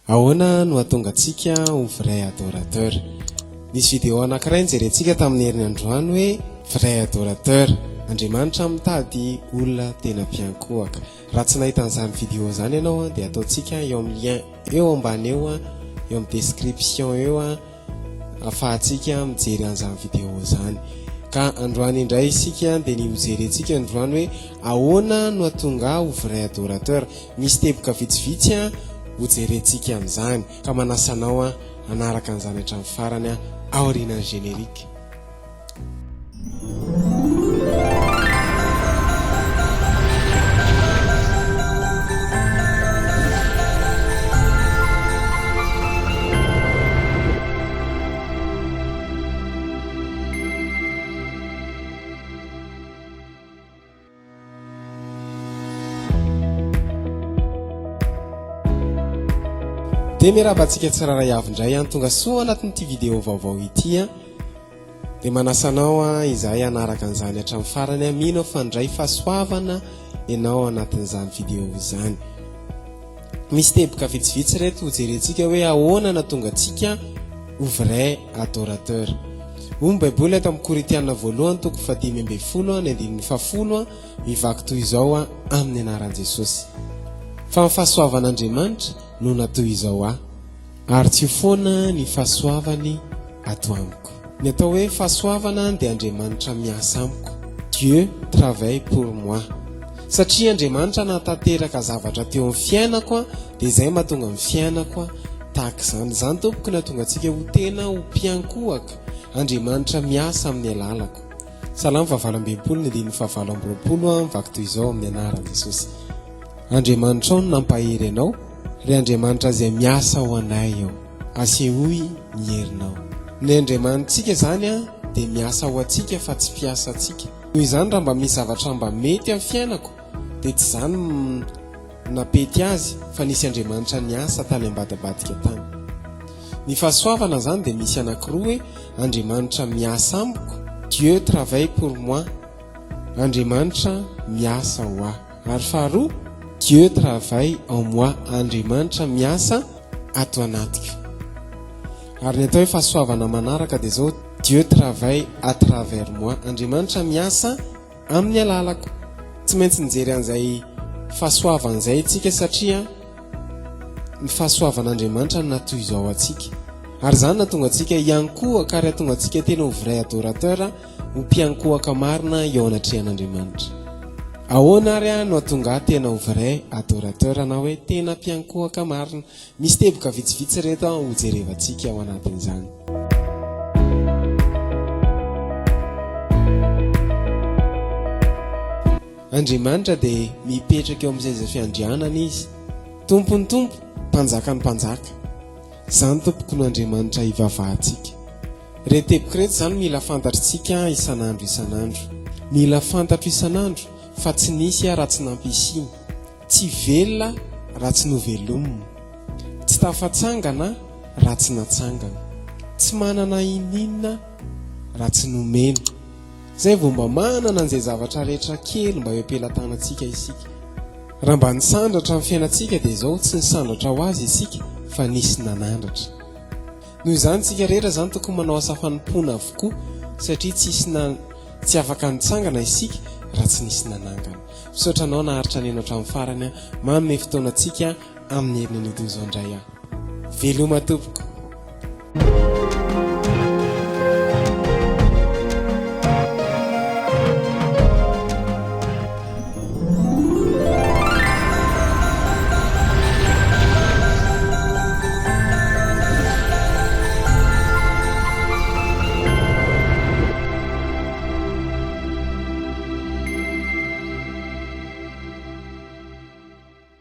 Ahoana no hahatonga antsika ho vrai adorateur? Nisy vidéo anankiray nojerentsika tamin'ny heriny androany hoe vrai adorateur, Andriamanitra mitady olona tena mpiankohoka. Raha tsy nahita an'izany vidéo izany ianao dia ataontsika eo amin'ny lien eo ambany eo, eo amin'ny description eo afahantsika mijery an'izany vidéo izany. Ka androany indray isika dia ny hojerentsika androany hoe ahoana no hahatonga ahy ho vrai adorateur. Misy teboka vitsivitsy hojerentsika amin'izany ka manasa anao hanaraka an'izany hatramin'ny farany aorianan'ny générique. Dia miarahaba antsika tsirairay avy indray an, tonga soa anatin'ity vidéo vaovao ity an. Dia manasa anao an izahay hanaraka an'izany hatramin'ny farany an, mino aho fa handray fahasoavana ianao anatin'izany vidéo izany. Misy teboka vitsivitsy ireto hojerentsika hoe ahoana nahatonga antsika ho vrai adorateur. Hoy ny Baiboly ato amin'ny Korintiana voalohany toko fahadimy ambin'ny folo ny andininy fahafolo mivaky toy izao amin'ny anaran'i Jesosy. Fa ny fahasoavan'Andriamanitra no natoy izao ahy, ary tsy ho foana ny fahasoavany ato amiko. Ny atao hoe fahasoavana dia Andriamanitra miasa amiko, Dieu travaille pour moi. Satria Andriamanitra nahatanteraka zavatra teo amin'ny fiainako dia izay mahatonga ny fiainako tahaka izany. Izany tompoko no hahatonga antsika ho tena ho mpiankohaka. Andriamanitra miasa amin'ny alalako. Salamo fahavalo ambin'ny folo ny andininy fahavalo amby roapolo mivaky toy izao amin'ny anaran'i Jesosy. Andriamanitrao no nampahery anao, ry Andriamanitra izay miasa ho anay eo. Asehoy ny herinao. Ny Andriamanitsika izany dia miasa ho antsika fa tsy mpiasa antsika. Noho izany raha mba misy zavatra mba mety amin'ny fiainako dia tsy izany no nampety azy fa nisy Andriamanitra niasa tany ambadibadika tany. Ny fahasoavana izany dia misy anankiroa hoe Andriamanitra miasa amiko, Dieu travaille pour moi, Andriamanitra miasa ho ahy. Ary faharoa, Dieu travaille en moi, Andriamanitra miasa ato anatiko. Ary ny atao hoe fahasoavana manaraka dia izao, Dieu travaille à travers moi, Andriamanitra miasa amin'ny alalako. Tsy maintsy nijery an'izay fahasoavana izay isika satria ny fahasoavan'Andriamanitra no natoy izao antsika. Ary izany nahatonga antsika hiankohoka ary hahatonga antsika tena ho vrai adorateur, ho mpiankohoka marina eo anatrehan'Andriamanitra. Ahoana ary no hahatonga ahy tena ho vrai adorateur na hoe tena mpiankohoka marina? Misy teboka vitsivitsy ireto hojerevantsika ao anatin'izany. Andriamanitra dia mipetraka eo amin'ny seza fiandrianana Izy. Tompon'ny tompo, Mpanjakan'ny mpanjaka. Izany tompoko no Andriamanitra ivavahantsika. Ireto teboka ireto izany mila fantatritsika isan'andro isan'andro. Mila fantatro isan'andro fa tsy nisy aho raha tsy nampisiana. Tsy velona raha tsy novelomina. Tsy tafatsangana raha tsy natsangana. Tsy manana ininona raha tsy nomena. Izay vao mba manana an'izay zavatra rehetra kely mba eo am-pelatanantsika isika. Raha mba nisandratra ny fiainantsika dia izao, tsy nisandratra ho azy isika fa nisy nanandratra. Noho izany isika rehetra izany tokony manao asa fanompoana avokoa satria tsisy na tsy afaka nitsangana isika raha tsy nisy nanangana. Misaotra anao naharitra neno hatramin'ny farany an! Manome fotoana antsika amin'ny heriny anio toy izao indray aho. Veloma tompoko!